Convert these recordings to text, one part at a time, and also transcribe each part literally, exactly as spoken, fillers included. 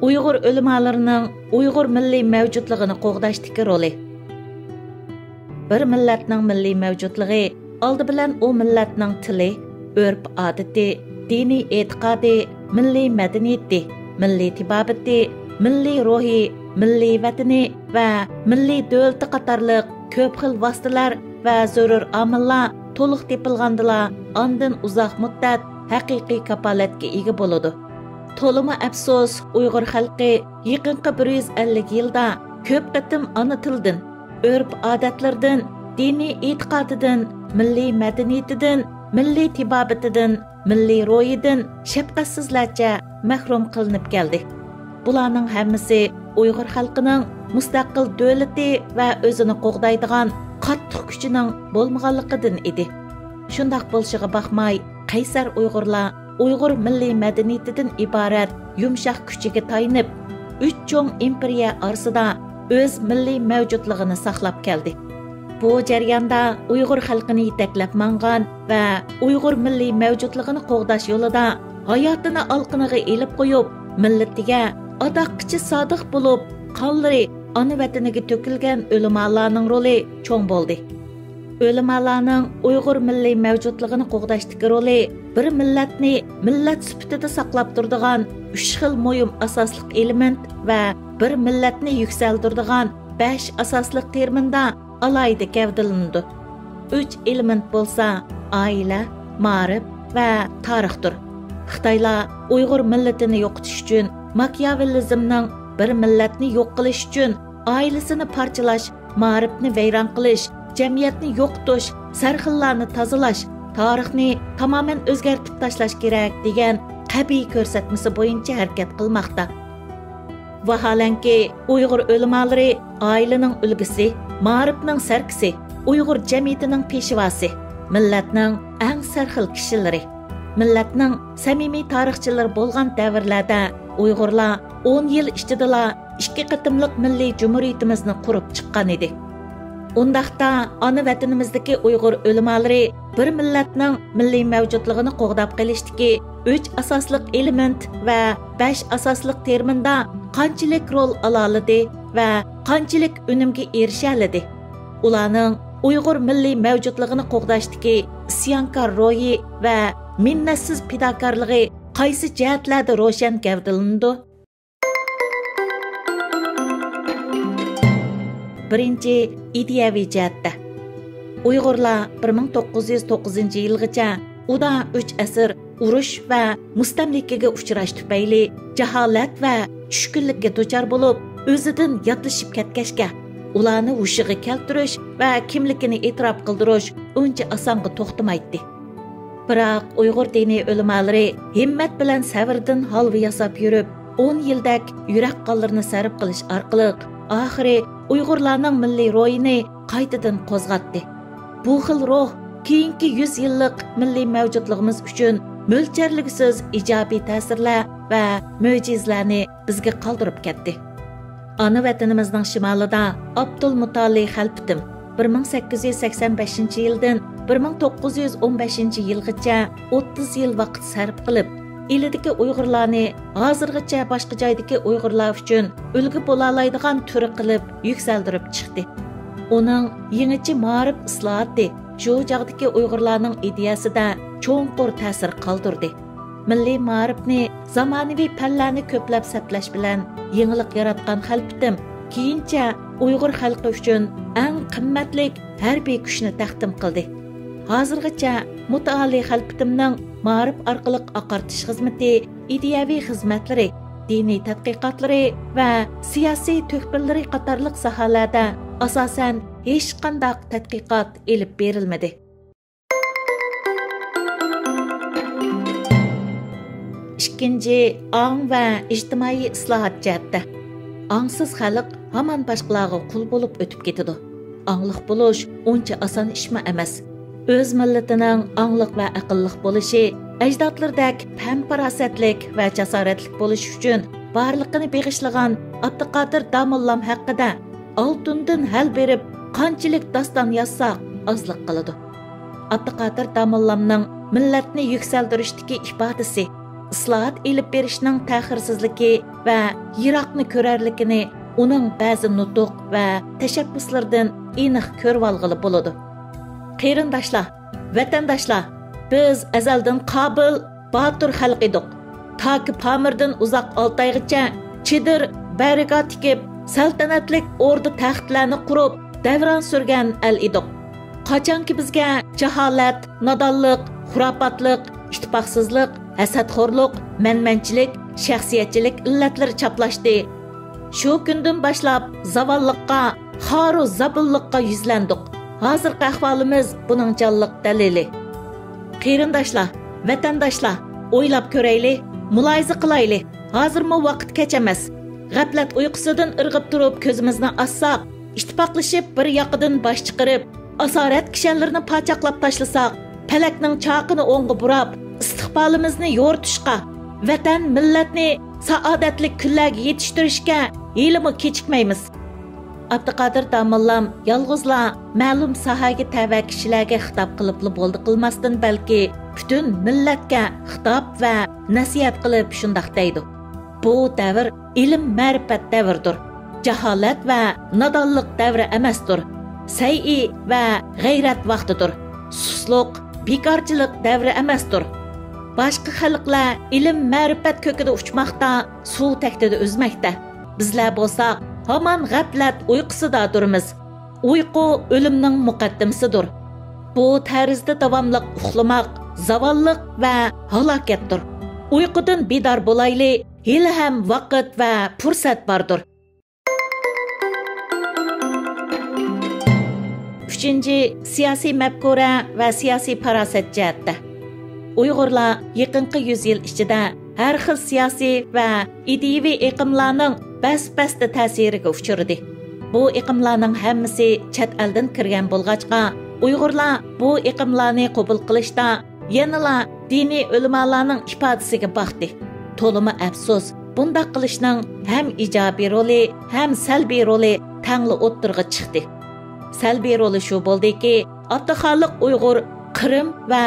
ئۇيغۇر ئۆلىمالىرىنىڭ ئۇيغۇر مىللىي مەۋجۇتلۇقىنى قوغداشتىكى رولى. بىر مىللەتنىڭ مىللىي مەۋجۇتلۇقى ئالدى بىلەن ئۇ مىللەتنىڭ تىلى، ئۆرپ-ئادىتى، دىنىي ئېتىقادى، مىللىي مەدەنىيىتى، مىللىي تېبابىتى، مىللىي روھى، مىللىي ۋەتىنى ۋە مىللىي دۆلىتى قاتارلىق كۆپ خىل ۋاسىتىلەر ۋە زۆرۈر ئامىللار تولۇق تېپىلغاندىلا، ئاندىن ئۇزاق مۇددەت ھەقىقىي كاپالەتكە ئىگە بولىدۇ. تولىمۇ ئەپسۇس، ئۇيغۇر خەلقى يېقىنقى بىر يۈز ئەللىك يىلدا كۆپ قېتىم ئانا تىلىدىن، ئۆرپ-ئادەتلىرىدىن، دىنىي ئېتىقادىدىن، مىللىي مەدەنىيىتىدىن، مىللىي تېبابىتىدىن، مىللىي روھىدىن شەپقەتسىزلەرچە مەھرۇم قىلىنىپ كەلدى. بۇلارنىڭ ھەممىسى ئۇيغۇر خەلقىنىڭ مۇستەقىل دۆلىتى ۋە ئۆزىنى قوغدايدىغان قاتتىق كۈچىنىڭ بولمىغانلىقىدىن ئىدى. شۇنداق بولۇشىغا باقماي، قەيسەر ئۇيغۇرلار ئۇيغۇر مىللىي مەدەنىيىتىدىن ئىبارەت يۇمشاق كۈچىگە تايىنىپ، ئۈچ چوڭ ئىمپېرىيە ئارىسىدا ئۆز مىللىي مەۋجۇتلۇقىنى ساقلاپ كەلدى. بۇ جەرياندا ئۇيغۇر خەلقىنى يېتەكلەپ ماڭغان ۋە ئۇيغۇر مىللىي مەۋجۇتلۇقىنى قوغداش يولىدا ھاياتىنى ئالقىنىغا ئېلىپ قويۇپ، مىللىتىگە ئاداققىچە سادىق بولۇپ، قانلىرى ئانا ۋەتىنىگە تۆكۈلگەن ئۆلىمالارنىڭ رولى چوڭ بولدى. ئۆلىمالارنىڭ ئۇيغۇر مىللىي مەۋجۇتلۇقىنى قوغداشتىكى رولى بىر مىللەتنى مىللەت سۈپىتىدە ساقلاپ تۇرىدىغان ئۈچ خىل مۇھىم ئاساسلىق ئېلېمېنت ۋە بىر مىللەتنى يۈكسەلدۈرىدىغان بەش ئاساسلىق تېرمىندا ئالاھىدە گەۋدىلىنىدۇ. ئۈچ ئېلېمېنت بولسا ئائىلە، مائارىپ ۋە تارىختۇر. خىتايلار ئۇيغۇر مىللىتىنى يوقىتىش ئۈچۈن ماكىياۋېللىزمنىڭ بىر مىللەتنى يوق قىلىش ئۈچۈن ئائىلىسىنى پارچىلاش، مائارىپنى ۋەيران قىلىش، جەمئىيەتنى يوقىتىش، سەرخىللارنى تازىلاش، تارىخنى تامامەن ئۆزگەرتىپ تاشلاش كېرەك دېگەن قەبىھ كۆرسەتمىسى بويىچە ھەرىكەت قىلماقتا. ۋاھالەنكى، ئۇيغۇر ئۆلىمالىرى ئائىلىنىڭ ئۈلگىسى، مائارىپنىڭ سەركىسى، ئۇيغۇر جەمئىيىتىنىڭ پېشۋاسى، مىللەتنىڭ ئەڭ سەرخىل كىشىلىرى. مىللەتنىڭ سەمىمىي تارىخچىلىرى بولغان دەۋرلەردە ئۇيغۇرلار ئون يىل ئىچىدىلا ئىككى قېتىملىق مىللىي جۇمھۇرىيىتىمىزنى قۇرۇپ چىققان ئىدى. ئۇنداقتا ئانا ۋەتىنىمىزدىكى ئۇيغۇر ئۆلىمالىرى بىر مىللەتنىڭ مىللىي مەۋجۇتلۇقىنى قوغداپ قېلىشتىكى ئۈچ ئاساسلىق ئېلېمېنت ۋە بەش ئاساسلىق تېرمىندا قانچىلىك رول ئالالىدى ۋە قانچىلىك ئۈنۈمگە ئېرىشەلىدى؟ ئۇلارنىڭ ئۇيغۇر مىللىي مەۋجۇتلۇقىنى قوغداشتىكى ئىسيانكار روھى ۋە مىننەتسىز پىداكارلىقى قايسى جەھەتلەردە روشەن گەۋدىلىنىدۇ؟ بىرىنچى، ئىدىيەۋى جەھەتتە. ئۇيغۇرلار بىر مىڭ توققۇز يۈز توققۇزىنچى يىلغىچە ئۇدا ئۈچ ئەسىر ئۇرۇش ۋە مۇستەملىكىگە ئۇچراش تۈپەيلى جاھالەت ۋە چۈشكۈنلۈككە دۇچار بولۇپ، ئۆزىدىن ياتلىشىپ كەتكەچكە، ئۇلارنى ھوشىغا كەلتۈرۈش ۋە كىملىكىنى ئېتىراپ قىلدۇرۇش ئۇنچە ئاسانغا توختىمايتتى. بىراق ئۇيغۇر دىنىي ئۆلىمالىرى ھىممەت بىلەن سەۋردىن ھالۋا ياساپ يۈرۈپ، ئون يىلدەك يۈرەك قانلىرىنى سەرپ قىلىش ئارقىلىق، ئاخىرى ئۇيغۇرلارنىڭ مىللىي روھىنى قايتىدىن قوزغاتتى. بۇ خىل روھ كېيىنكى يۈز يىللىق مىللىي مەۋجۇتلۇقىمىز ئۈچۈن مۆلچەرلىگۈسىز ئىجابىي تەسىرلەر ۋە مۆجىزىلەرنى بىزگە قالدۇرۇپ كەتتى. ئانا ۋەتىنىمىزنىڭ شىمالىدا ئابدۇلمۇتالى خەلپىتىم بىر مىڭ سەككىز يۈز سەكسەن بەشىنچى يىلدىن بىر مىڭ توققۇز يۈز ئون بەشىنچى يىلغىچە ئوتتۇز يىل ۋاقىت سەرپ قىلىپ، ئىلىدىكى ئۇيغۇرلارنى ھازىرغىچە باشقا جايدىكى ئۇيغۇرلار ئۈچۈن ئۈلگە بولالايدىغان تۈر قىلىپ يۈكسەلدۈرۈپ چىقتى. ئۇنىڭ يېڭىچە مائارىپ ئىسلاھاتى شۇ چاغدىكى ئۇيغۇرلارنىڭ ئىدىيەسىدە چوڭقۇر تەسىر قالدۇردى. مىللىي مائارىپنى زامانىۋى پەنلەرنى كۆپلەپ سەپلەش بىلەن يېڭىلىق ياراتقان خەلپىتىم كېيىنچە ئۇيغۇر خەلقى ئۈچۈن ئەڭ قىممەتلىك ھەربىي كۈچنى تەقدىم قىلدى. ھازىرغىچە مۇتتەئالى خەلپىتىمنىڭ مائارىپ ئارقىلىق ئاقارتىش خىزمىتى، ئىدىيەۋى خىزمەتلىرى، دىنىي تەتقىقاتلىرى ۋە سىياسىي تۆھپىلىرى قاتارلىق ساھەلەردە ئاساسەن ھېچقانداق تەتقىقات ئېلىپ بېرىلمىدى. ئىككىنچى، ئاڭ ۋە ئىجتىمائىي ئىسلاھات جەھەتتە. ئاڭسىز خەلق ھامان باشقىلارغا قۇل بولۇپ ئۆتۈپ كېتىدۇ. ئاڭلىق بولۇش ئۇنچە ئاسان ئىشمۇ ئەمەس. ئۆز مىللىتىنىڭ ئاڭلىق ۋە ئەقىللىق بولۇشى، ئەجدادلىرىدەك پەم-پاراسەتلىك ۋە جاسارەتلىك بولۇشى ئۈچۈن بارلىقىنى بېغىشلىغان ئابدۇقادىر داموللام ھەققىدە ئالتۇندىن ھەل بېرىپ قانچىلىك داستان يازساق ئازلىق قىلىدۇ. ئابدۇقادىر داموللامنىڭ مىللەتنى يۈكسەلدۈرۈشتىكى ئىپادىسى، ئىسلاھات ئېلىپ بېرىشنىڭ تەخىرسىزلىكى ۋە يىراقنى كۆرەرلىكىنى ئۇنىڭ بەزى نۇتۇق ۋە تەشەببۇسلىرىدىن ئېنىق كۆرۈۋالغىلى بولىدۇ. قېرىنداشلار، ۋەتەنداشلار، بىز ئەزەلدىن قابىل، باتۇر خەلق ئىدۇق. تاكى پامىردىن ئۇزاق ئالتايغىچە چېدىر، بارىكاد تىكىپ، سەلتەنەتلىك ئوردا تەختلەرنى قۇرۇپ، دەۋران سۈرگەن ئەل ئىدۇق. قاچانكى بىزگە جاھالەت، نادانلىق، خۇراپاتلىق، ئىتتىپاقسىزلىق، ھەسەتخورلۇق، مەنمەنچىلىك، شەخسىيەتچىلىك ئىللەتلىرى چاپلاشتى، شۇ كۈندىن باشلاپ زاۋاللىققا، خارۇ زابۇنلۇققا يۈزلەندۇق. ھازىرقى ئەھۋالىمىز بۇنىڭ جانلىق دەلىلى. قېرىنداشلار، ۋەتەنداشلار، ئويلاپ كۆرەيلى، مۇلاھىزە قىلايلى. ھازىرمۇ ۋاقىت كەچ ئەمەس. غەپلەت ئۇيقۇسىدىن ئىرغىپ تۇرۇپ كۆزىمىزنى ئاچساق، ئىتتىپاقلىشىپ بىر ياقىدىن باش چىقىرىپ، ئاسارەت كىشەنلىرىنى پاچاقلاپ تاشلىساق، پەلەكنىڭ چاقىنى ئوڭغا بۇراپ، ئىستىقبالىمىزنى يورۇتۇشقا، ۋەتەن، مىللەتنى سائادەتلىك كۈنلەرگە يېتىشتۈرۈشكە ھېلىمۇ كېچىكمەيمىز. ئابدۇقادىر داموللام يالغۇزلا مەلۇم ساھەگە تەۋە كىشىلەرگە خىتاب قىلىپلا بولدى قىلماستىن، بەلكى پۈتۈن مىللەتكە خىتاب ۋە نەسىھەت قىلىپ شۇنداق دەيدۇ: بۇ دەۋر ئىلىم-مەرىپەت دەۋرىدۇر. جاھالەت ۋە نادانلىق دەۋرى ئەمەستۇر. سەي ۋە غەيرەت ۋاقتىدۇر. سۇسلۇق، بىكارچىلىق دەۋرى ئەمەستۇر. باشقا خەلقلەر ئىلىم-مەرىپەت كۆكىدە ئۇچماقتا، سۇ تەكتىدە ئۈزمەكتە. بىزلەر بولساق، ھامان غەپلەت ئۇيقۇسىدادۇرمىز. ئۇيقۇ ئۆلۈمنىڭ مۇقەددىمىسىدۇر. بۇ تەرزدە داۋاملىق ئۇخلىماق زاۋاللىق ۋە ھالاكەتتۇر. ئۇيقۇدىن بىدار بولايلى، ھېلىھەم ۋاقىت ۋە پۇرسەت باردۇر. ئۈچىنچى، سىياسىي مەپكۇرە ۋە سىياسىي پاراسەت جەھەتتە. ئۇيغۇرلار يېقىنقى يۈز يىل ئىچىدە ھەر خىل سىياسىي ۋە ئىدىيىۋى ئېقىملارنىڭ بەس-بەستە تەسىرىگە ئۇچرىدى. بۇ ئېقىملارنىڭ ھەممىسى چەت ئەلدىن كىرگەن بولغاچقا، ئۇيغۇرلار بۇ ئېقىملارنى قوبۇل قىلىشتا يەنىلا دىنىي ئۆلىمالارنىڭ ئىپادىسىگە باقتى. تولىمۇ ئەپسۇس، بۇنداق قىلىشنىڭ ھەم ئىجابىي رولى، ھەم سەلبىي رولى تەڭلا ئوتتۇرىغا چىقتى. سەلبىي رولى شۇ بولدىكى، ئابدۇخالىق ئۇيغۇر قىرىم ۋە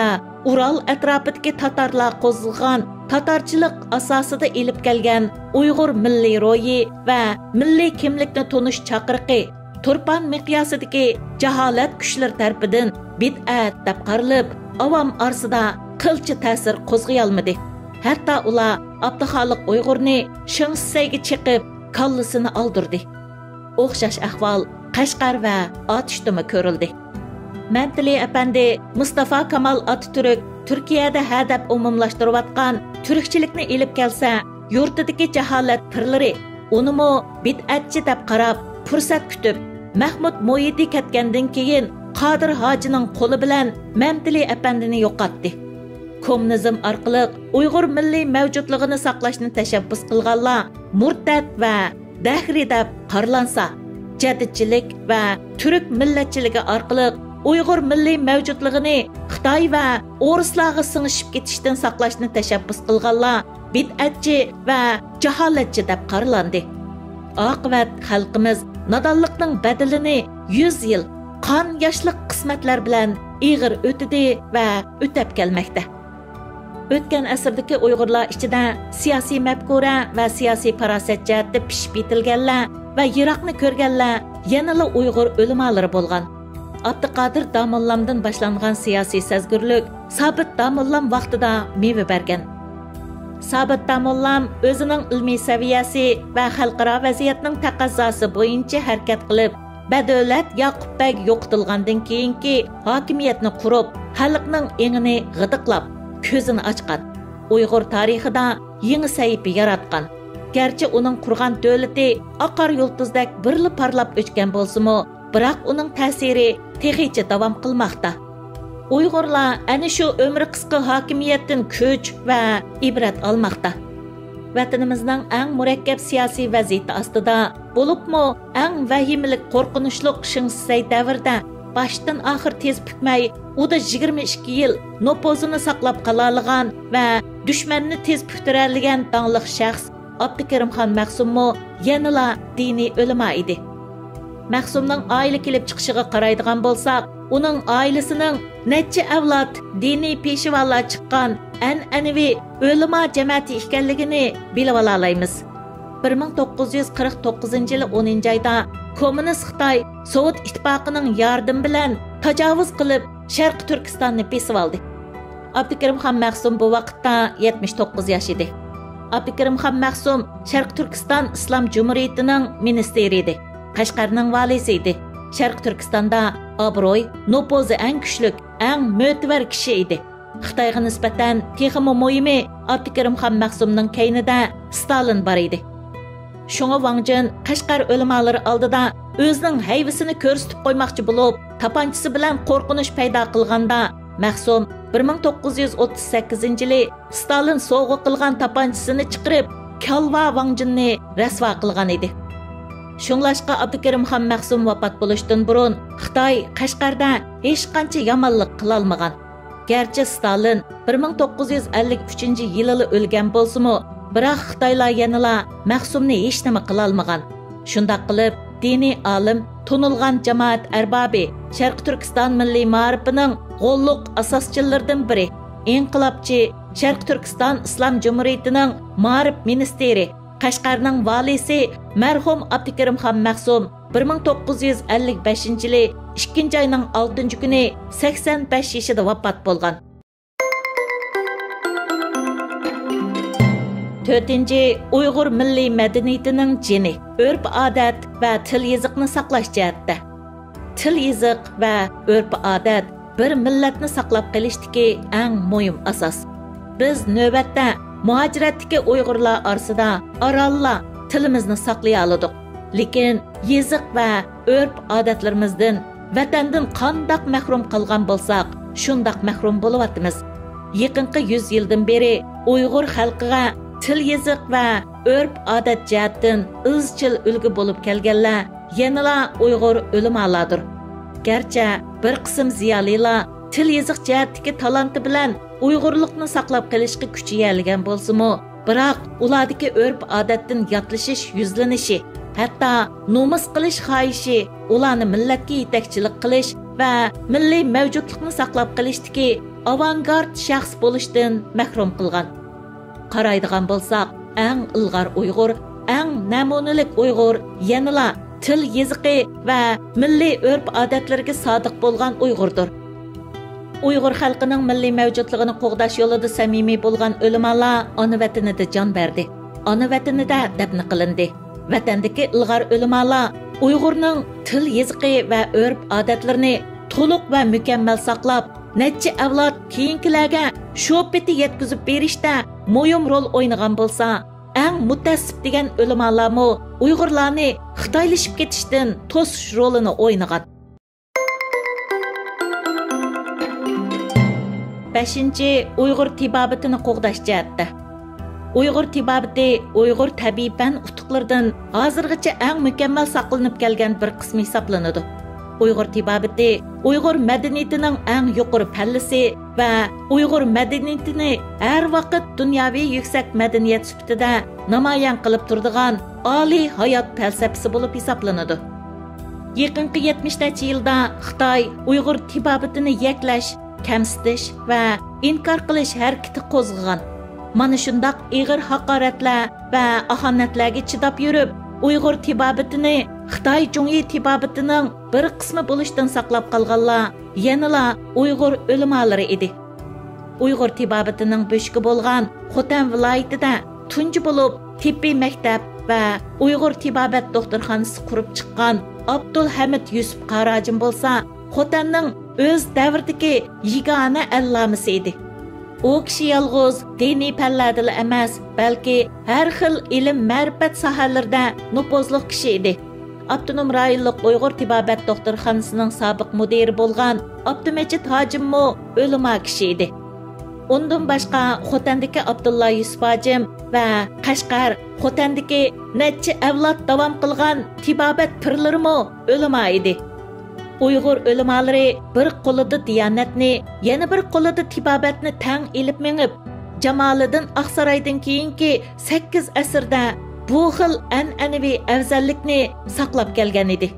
ئۇرال ئەتراپىدىكى تاتارلار قوزغىغان تاتارچىلىق ئاساسىدا ئېلىپ كەلگەن ئۇيغۇر مىللىي روھى ۋە مىللىي كىملىكنى تونۇش چاقىرىقى تۇرپان مىقياسىدىكى جاھالەت كۈچلىرى تەرىپىدىن بىدئەت دەپ قارىلىپ، ئاۋام ئارىسىدا قىلچە تەسىر قوزغىيالمىدى. ھەتتا ئۇلار ئابدۇخالىق ئۇيغۇرنى شېڭ شىسەيگە چېقىپ، كاللىسىنى ئالدۇردى. ئوخشاش ئەھۋال قەشقەر ۋە ئاتۇشتىمۇ كۆرۈلدى. مەمتىلى ئەپەندى مۇستافا كامال ئاتاتۈرك تۈركىيەدە ھەدەپ ئومۇملاشتۇرۇۋاتقان تۈركچىلىكنى ئېلىپ كەلسە، يۇرتىدىكى جاھالەت پىرلىرى ئۇنىمۇ بىدئەتچى دەپ قاراپ، پۇرسەت كۈتۈپ، مەھمۇد موھىدى كەتكەندىن كېيىن، قادىر ھاجىنىڭ قولى بىلەن مەمتىلى ئەپەندىنى يوقاتتى. كوممۇنىزم ئارقىلىق ئۇيغۇر مىللىي مەۋجۇتلۇقىنى ساقلاشنى تەشەببۇس قىلغانلار مۇرتەت ۋە دەھرىي دەپ قارىلانسا، جەدىدچىلىك ۋە تۈرك مىللەتچىلىكى ئارقىلىق ئۇيغۇر مىللىي مەۋجۇتلۇقىنى خىتاي ۋە ئورۇسلارغا سىڭىشىپ كېتىشتىن ساقلاشنى تەشەببۇس قىلغانلار بىدئەتچى ۋە جاھالەتچى دەپ قارىلاندى. ئاقىۋەت خەلقىمىز نادانلىقنىڭ بەدىلىنى يۈز يىل قان ياشلىق قىسمەتلەر بىلەن ئېغىر ئۆتىدى ۋە ئۆتەپ كەلمەكتە. ئۆتكەن ئەسىردىكى ئۇيغۇرلار ئىچىدە سىياسىي مەپكۇرە ۋە سىياسىي پاراسەت جەھەتتە پىشىپ يېتىلگەنلەر ۋە يىراقنى كۆرگەنلەر يەنىلا ئۇيغۇر ئۆلىمالىرى بولغان. ئابدۇقادىر داموللامدىن باشلانغان سىياسىي سەزگۈرلۈك سابىت داموللام ۋاقتىدا مېۋە بەرگەن. سابىت داموللام ئۆزىنىڭ ئىلمىي سەۋىيەسى ۋە خەلقئارا ۋەزىيەتنىڭ تەقەززاسى بويىچە ھەرىكەت قىلىپ، بەدۆلەت ياقۇپ بەگ يوقىتىلغاندىن كېيىنكى ھاكىمىيەتنى قۇرۇپ، خەلقنىڭ ئېڭىنى غىدىقلاپ، كۆزىنى ئاچقان. ئۇيغۇر تارىخىدا يېڭى سەھىپە ياراتقان. گەرچە ئۇنىڭ قۇرغان دۆلىتى ئاقار يۇلتۇزدەك بىرلا پارلاپ ئۆچكەن بولسىمۇ، بىراق ئۇنىڭ تەسىرى تېخىچە داۋام قىلماقتا. ئۇيغۇرلار ئەنە شۇ ئۆمرى قىسقا ھاكىمىيەتتىن كۈچ ۋە ئىبرەت ئالماقتا. ۋەتىنىمىزنىڭ ئەڭ مۇرەككەپ سىياسىي ۋەزىيىتى ئاستىدا، بولۇپمۇ ئەڭ ۋەھىمىلىك، قورقۇنچلۇق شېڭ شىسەي دەۋرىدە باشتىن ئاخىر تېز پۈكمەي، ئۇدا يىگىرمە ئىككى يىل نوپۇزىنى ساقلاپ قالالىغان ۋە دۈشمەننى تېز پۈكتۈرەلىگەن داڭلىق شەخس ئابدۇكېرىمخان مەخسۇممۇ يەنىلا دىنىي ئۆلىما ئىدى. مەخسۇمنىڭ ئائىلە كېلىپ چىقىشىغا قارايدىغان بولساق، ئۇنىڭ ئائىلىسىنىڭ نەچچە ئەۋلاد دىنىي پېشۋالار چىققان ئەنئەنىۋى ئۆلىما جەمەتى ئىكەنلىكىنى بىلىۋالالايمىز. بىر مىڭ توققۇز يۈز قىرىق توققۇزىنچى يىلى ئونىنچى ئايدا كوممۇنىست خىتاي سوۋېت ئىتتىپاقىنىڭ ياردىمى بىلەن تاجاۋۇز قىلىپ، شەرقىي تۈركىستاننى بېسىۋالدى. ئابدۇكېرىم خان مەخسۇم بۇ ۋاقىتتا يەتمىش توققۇز ياش ئىدى. ئابدۇكېرىم خان مەخسۇم شەرقىي تۈركىستان ئىسلام جۇمھۇرىيىتىنىڭ مىنىستىرى ئىدى. قەشقەرنىڭ ۋالىسى ئىدى. شەرقىي تۈركىستاندا ئابرۇي، نوپۇزى ئەڭ كۈچلۈك، ئەڭ مۆتىۋەر كىشى ئىدى. خىتايغا نىسبەتەن تېخىمۇ مۇھىمى، ئابدۇكېرىم خان مەخسۇمنىڭ كەينىدە ستالىن بار ئىدى. شۇڭا ۋاڭ جېن قەشقەر ئۆلىمالىرى ئالدىدا ئۆزىنىڭ ھەيۋىسىنى كۆرسىتىپ قويماقچى بولۇپ، تاپانچىسى بىلەن قورقۇنچ پەيدا قىلغاندا، مەخسۇم بىر مىڭ توققۇز يۈز ئوتتۇز سەككىزىنچى يىلى ستالىن سوۋغا قىلغان تاپانچىسىنى چىقىرىپ، كالۋا ۋاڭ جېننى رەسۋا قىلغان ئىدى. شۇڭلاشقا ئابدۇكېرىم خان مەخسۇم ۋاپات بولۇشتىن بۇرۇن خىتاي قەشقەردە ھېچقانچە يامانلىق قىلالمىغان. گەرچە ستالىن بىر مىڭ توققۇز يۈز ئەللىك ئۈچىنچى يىلىلا ئۆلگەن بولسىمۇ، بىراق خىتايلار يەنىلا مەخسۇمنى ھېچنېمە قىلالمىغان. شۇنداق قىلىپ، دىنىي ئالىم، تونۇلغان جامائەت ئەربابى، شەرقىي تۈركىستان مىللىي مائارىپىنىڭ غوللۇق ئاساسچىلىرىدىن بىرى، ئىنقىلابچى، شەرقىي تۈركىستان ئىسلام جۇمھۇرىيىتىنىڭ مائارىپ مىنىستىرى، قەشقەرنىڭ ۋالىسى مەرھۇم ئابدۇكېرىم خان مەخسۇم بىر مىڭ توققۇز يۈز ئەللىك بەشىنچى يىلى ئىككىنچى ئاينىڭ ئالتىنچى كۈنى سەكسەن بەش يېشىدا ۋاپات بولغان. تۆتىنچى، ئۇيغۇر مىللىي مەدەنىيىتىنىڭ جېنى، ئۆرپ-ئادەت ۋە تىل-يېزىقنى ساقلاش جەھەتتە. تىل-يېزىق ۋە ئۆرپ-ئادەت بىر مىللەتنى ساقلاپ قېلىشتىكى ئەڭ مۇھىم ئاساس. بىز نۆۋەتتە مۇھاجىرەتتىكى ئۇيغۇرلار ئارىسىدا ئارانلا تىلىمىزنى ساقلىيالىدۇق. لېكىن يېزىق ۋە ئۆرپ-ئادەتلىرىمىزدىن، ۋەتەندىن قانداق مەھرۇم قالغان بولساق، شۇنداق مەھرۇم بولۇۋاتىمىز. يېقىنقى يۈز يىلدىن بېرى ئۇيغۇر خەلقىگە تىل-يېزىق ۋە ئۆرپ-ئادەت جەھەتتىن ئىزچىل ئۈلگە بولۇپ كەلگەنلەر يەنىلا ئۇيغۇر ئۆلىمالاردۇر. گەرچە بىر قىسىم زىيالىيلار تىل-يېزىق جەھەتتىكى تالانتى بىلەن ئۇيغۇرلۇقنى ساقلاپ قېلىشقا كۈچىيەلىگەن بولسىمۇ، بىراق ئۇلاردىكى ئۆرپ-ئادەتتىن ياتلىشىش يۈزلىنىشى، ھەتتا نومۇس قىلىش خاھىشى ئۇلارنى مىللەتكە يېتەكچىلىك قىلىش ۋە مىللىي مەۋجۇتلۇقنى ساقلاپ قېلىشتىكى ئاۋانگارت شەخس بولۇشتىن مەھرۇم قىلغان. قارايدىغان بولساق، ئەڭ ئىلغار ئۇيغۇر، ئەڭ نەمۇنىلىك ئۇيغۇر يەنىلا تىل يېزىقى ۋە مىللىي ئۆرپ-ئادەتلىرىگە سادىق بولغان ئۇيغۇردۇر. ئۇيغۇر خەلقىنىڭ مىللىي مەۋجۇتلۇقىنى قوغداش يولىدا سەمىمىي بولغان ئۆلىمالار ئانا ۋەتىنىدە جان بەردى، ئانا ۋەتىنىدە دەپنە قىلىندى. ۋەتەندىكى ئىلغار ئۆلىمالار ئۇيغۇرنىڭ تىل يېزىقى ۋە ئۆرپ-ئادەتلىرىنى تولۇق ۋە مۇكەممەل ساقلاپ، نەچچە ئەۋلاد كېيىنكىلەرگە شۇ پېتى يەتكۈزۈپ بېرىشتە مۇھىم رول ئوينىغان بولسا، ئەڭ مۇتەئەسسىپ دېگەن ئۆلىمالارمۇ ئۇيغۇرلارنى خىتايلىشىپ كېتىشتىن توسۇش رولىنى ئوينىغان. بەشىنچى، ئۇيغۇر تېبابىتىنى قوغداش جەھەتتە. ئۇيغۇر تېبابىتى ئۇيغۇر تەبىئىي پەن ئۇتۇقلىرىدىن ھازىرغىچە ئەڭ مۇكەممەل ساقلىنىپ كەلگەن بىر قىسمى ھېسابلىنىدۇ. ئۇيغۇر تېبابىتى ئۇيغۇر مەدەنىيىتىنىڭ ئەڭ يۇقىرى پەللىسى ۋە ئۇيغۇر مەدەنىيىتىنى ھەر ۋاقىت دۇنياۋى يۈكسەك مەدەنىيەت سۈپىتىدە نامايان قىلىپ تۇرىدىغان ئالىي ھايات پەلسەپىسى بولۇپ ھېسابلىنىدۇ. يېقىنقى يەتمىش نەچچە يىلدا خىتاي ئۇيغۇر تېبابىتىنى يەكلەش، كەمسىتىش ۋە ئىنكار قىلىش ھەرىكىتى قوزغىغان. مانا شۇنداق ئېغىر ھاقارەتلەر ۋە ئاھانەتلەرگە چىداپ يۈرۈپ، ئۇيغۇر تېبابىتىنى خىتاي جۇڭيى تېبابىتىنىڭ بىر قىسمى بولۇشتىن ساقلاپ قالغانلار يەنىلا ئۇيغۇر ئۆلىمالىرى ئىدى. ئۇيغۇر تېبابىتىنىڭ بۆشۈكى بولغان خوتەن ۋىلايىتىدە تۇنجى بولۇپ تېببىي مەكتەپ ۋە ئۇيغۇر تېبابەت دوختۇرخانىسى قۇرۇپ چىققان ئابدۇلھەمىد يۈسۈپ قاراجىم بولسا، خوتەننىڭ ئۆز دەۋرىدىكى يېگانە ئەللامىسى ئىدى. ئۇ كىشى يالغۇز دىنىي پەنلەردىلا ئەمەس، بەلكى ھەر خىل ئىلىم-مەرىپەت ساھەلىرىدە نوپۇزلۇق كىشى ئىدى. ئاپتونوم رايونلۇق ئۇيغۇر تېبابەت دوختۇرخانىسىنىڭ سابىق مۇدىرى بولغان ئابدۇمەجىت ھاجىممۇ ئۆلىما كىشى ئىدى. ئۇندىن باشقا، خوتەندىكى ئابدۇللا يۈسۈپ ھاجىم ۋە قەشقەر، خوتەندىكى نەچچە ئەۋلاد داۋام قىلغان تېبابەت پىرلىرىمۇ ئۆلىما ئىدى. ئۇيغۇر ئۆلىمالىرى بىر قولىدا دىيانەتنى، يەنە بىر قولىدا تېبابەتنى تەڭ ئېلىپ مېڭىپ، جامالىدىن ئاقسارايدىن كېيىنكى سەككىز ئەسىردە بۇ خىل ئەنئەنىۋى ئەۋزەللىكنى ساقلاپ كەلگەن ئىدى.